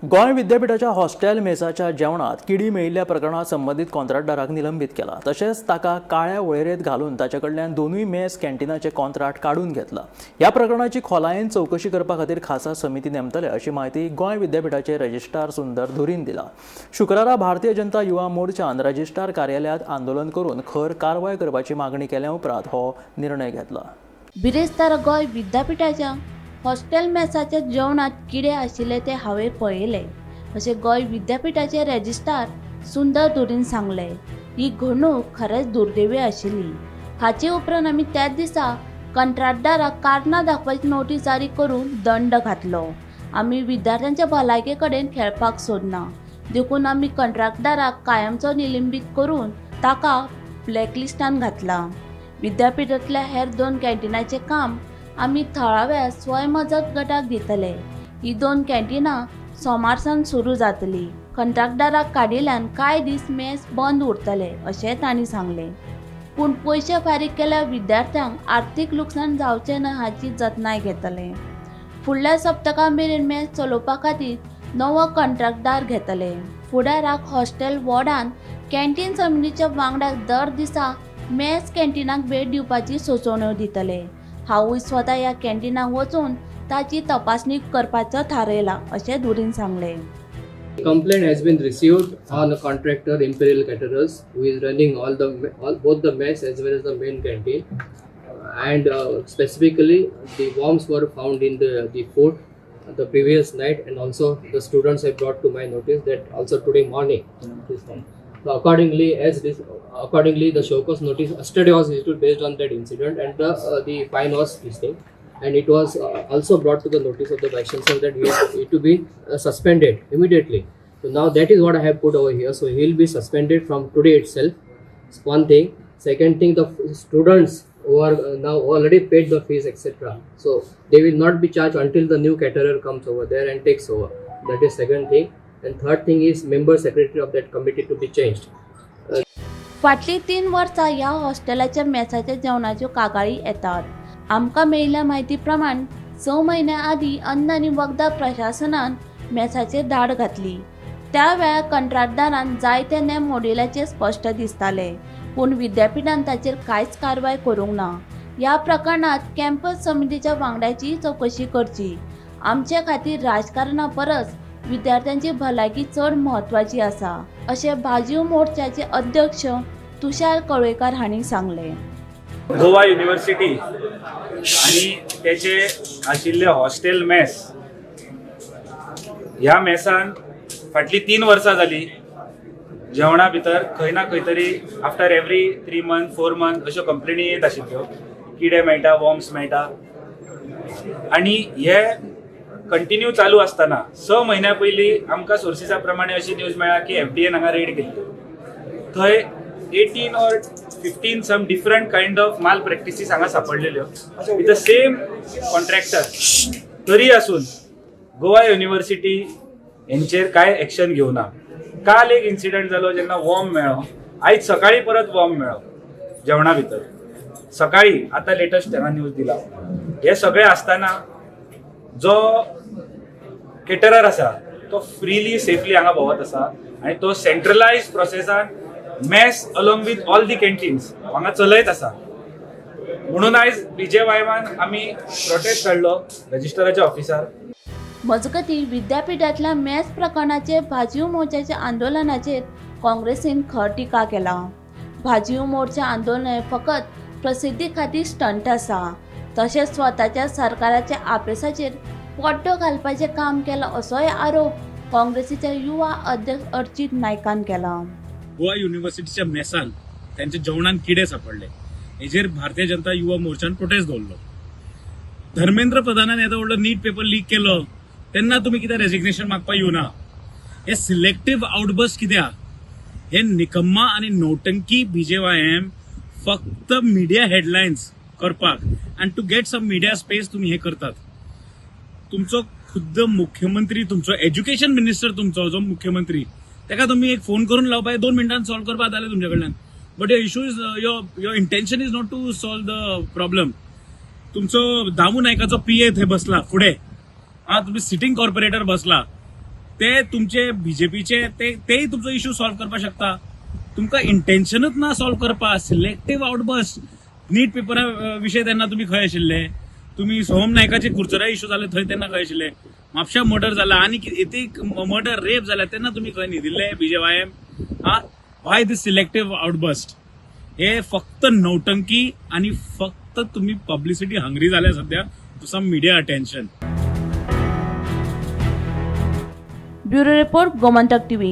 गोंय विद्यापीठाच्या हॉस्टेल मेसाच्या जेवणात किडी मेळिल्ल्या प्रकरणात संबंदीत कॉन्ट्रॅक्टदाराक निलंबीत केला. तशेंच ताका काळ्या वळेरेंत घालून ताचे कडल्यान दोनूय मेस कॅन्टीनाचे कॉन्ट्रॅक्ट काडून घेतला. ह्या प्रकरणाची खोलायेन चवकशी करपा खातीर खासा समिती नेमतले, अशी म्हायती गोंय विद्यापीठाचे रजिस्ट्रार सुंदर धुरीन दिला. शुक्रारा भारतीय जनता युवा मोर्चान रजिस्ट्रार कार्यालयांत आंदोलन करून खर कारवाय करपाची मागणी केल्या उपरांत हो निर्णय घेतला. बिरेस्तारा गोंय विद्यापीठाच्या हॉस्टेल मेसाच्या जेवणात किडे आशिल्ले ते हांवें पळयले, अशें गोंय विद्यापीठाचे रेजिस्ट्रार सुंदर धुरीन सांगलें. ही घडणूक खरेंच दुर्दैवी आशिल्ली. हाचे उपरांत आमी त्याच दिसा कंत्राटदाराक कारणां दाखोवपाची नोटीस जारी करून दंड घातलो. आमी विद्यार्थ्यांच्या भलायके कडेन खेळपाक सोदना, देखून आमी कंत्राटदाराक कायमचो निलंबीत करून ताका ब्लॅकलिस्टान घातला. विद्यापीठांतल्या हेर दोन कॅन्टीनाचें काम आमी थळाव्या स्वयंमजत गटाक दितले. ही दोन कॅन्टीनां सोमार सावन सुरू जातली. कंत्राटदाराक काडिल्ल्यान कांय दीस मेस बंद उरतले, अशें तांणी सांगलें. पूण पयशे फारीक केल्यार विद्यार्थ्यांक आर्थीक लुकसाण जावचें न्हय हाची जतनाय घेतले. फुडल्या सप्तका मेरेन मेस चलोवपा खातीर नवो कंत्राटदार घेतले. फुडाराक हॉस्टेल वॉर्डान कॅन्टीन समितीच्या वांगड्याक दर दिसा मेस कॅन्टीनाक भेट दिवपाची सुचोवण्यो दितले. हांवूय स्वता ह्या कॅन्टीनाक वचून ताची तपासणी करपाचो थारायलां, अशें धुरीन सांगलें. Complaint has been received on a contractor, Imperial Caterers, who is running all both the mess as well as the main canteen, and specifically the worms were found in the food the previous night, and also the students have brought to my notice that also today morning this one. So accordingly, the show cause notice yesterday was issued based on that incident, and the fine was this thing, and it was also brought to the notice of the vice chancellor that he has to be suspended immediately. So now that is what I have put over here. So he will be suspended from today itself. It's one thing. Second thing, the students who are now already paid the fees, etc. So they will not be charged until the new caterer comes over there and takes over. That is second thing. And third thing is member secretary of that committee to be changed. फाटलीं 3 वर्सां ह्या हॉस्टेलाच्या मेसाच्या जेवणाच्यो कागाळी येतात. आमकां मेळिल्ल्या म्हायती प्रमाण 6 म्हयन्यां आदीं अन्न आनी वखदां प्रशासनान मेसाचेर धाड घातली. त्या वेळार कंत्राटदारान जायते नेम मोडिल्ल्याचें स्पश्ट दिसतालें, पूण विद्यापिठान ताचेर कांयच कारवाय करूंक ना. ह्या प्रकरणांत कॅम्पस समितीच्या वांगड्याचीय चवकशी करची. आमचे खातीर राजकारणा परस विद्यार्थ्यांची भलायकी चड म्हत्वाची आसा, अशें भाजीव मोर्चाचे अध्यक्ष तुषार कळवेकार हांणी सांगलें. गोवा युनिव्हर्सिटी आणि त्याचे आशिल्ले हॉस्टेल मेस, ह्या मेसान फाटली 3 वर्सां जाली जेवणा भितर खंय ना खंय तरी after every 3 month, 4 month अश्यो कंप्लेनी येत आशिल्ल्यो, किडे मेळटा, वॉर्म्स मेळटा. आणि हे कंटिन्यू चालू आसतना 6 म्हयन्या पयलीं आमकां सोर्सिसा प्रमाणे अशी न्यूज मेळ्ळा की एफडीएन हांगा रेड केल्ली. थंय 18 or 15 some different kind of malpractices हांगा सापडलेल्यो विथ the same contractor. तरी आसून गोवा युनिव्हर्सिटी हेंचेर कांय एक्शन घेवना. काल एक इन्सिडंट जालो जेन्ना वॉर्म मेळ्ळो. आयज सकाळी परत वॉर्म मेळ्ळो जेवणा भितर सकाळी, आतां लेटस्ट हांगा न्यूज दिला. हे सगळें आसतना जो केटरर आसा तो फ्रीली, सेफली हांगा भोंवत आसा आनी तो सेंट्रलायज प्रोसेसान mess along with all the canteens हांगा चलयत आसा. म्हणून आयज बीजेवायमान आमी प्रोटेस्ट काडलो रजिस्ट्राराच्या ऑफिसार. मजगतीं, विद्यापीठांतल्या मेस प्रकरणाचेर भाजीव मोर्चाच्या आंदोलनाचेर काँग्रेसीन खर टिका केला. भाजीव मोर्चा आंदोलन हें फकत प्रसिद्धी खातीर स्टंट आसा, तशेंच स्वताच्या सरकाराच्या अपेसाचेर पड्डो घालपाचें काम केलां, असोय आरोप काँग्रेसीचे युवा अध्यक्ष अर्चित नायकान केला. गोवा युनिव्हर्सिटीच्या मेसान त्यांच्या जेवणान किडे सापडले, हेजेर भारतीय जनता युवा मोर्चान प्रोटेस्ट दवरलो. धर्मेंद्र प्रधानान येदो व्हडलो नीट पेपर लीक केलो तेन्ना तुमी कित्याक रेजिग्नेशन मागपाक येवना? हे सिलेक्टीव आउटबर्स्ट कित्याक? हे निकम्मा आनी नौटंकी बीजेवायएम फक्त मिडिया हेडलायन्स करपाक आनी to get some media space तुमी हे करतात. तुमचो खुद्द मुख्यमंत्री, तुमचो एज्युकेशन मिनिस्टर, तुमचो जो मुख्यमंत्री, ताका तुमी एक फोन करून लावपाक 2 मिनटान सॉल्व करपाक जालें तुमच्या कडल्यान. But your issue is your intention is not to solve the problem. तुमचो दामू नायकाचो पीए थंय बसला फुडें. हा, तुमी सिटींग कॉर्पोरेटर बसला. ते तुमचे बीजेपीचे ते तेय तुमचो इशू सॉल्व करपाक शकता. तुमकां इंटेन्शनूच ना सॉल्व करपा. Selective outburst. नीट पेपरा विशय तेन्ना तुमी खंय आशिल्ले? तुमी सोहम नायकाचे कुर्चरा इशू जाले थंय तेन्ना खंय आशिल्ले? म्हापशा मर्डर जाला आनी एक मर्डर रेप जाला तेन्ना तुमी खंय न्हिदिल्ले बीजेवायएम? हा, वाय दीस सिलेक्टीव आउटबर्स्ट? हे फक्त नौटंकी आनी फक्त तुमी पब्लिसिटी हंग्री जाल्या सध्या to some media attention. Bureau report, Gomantak TV.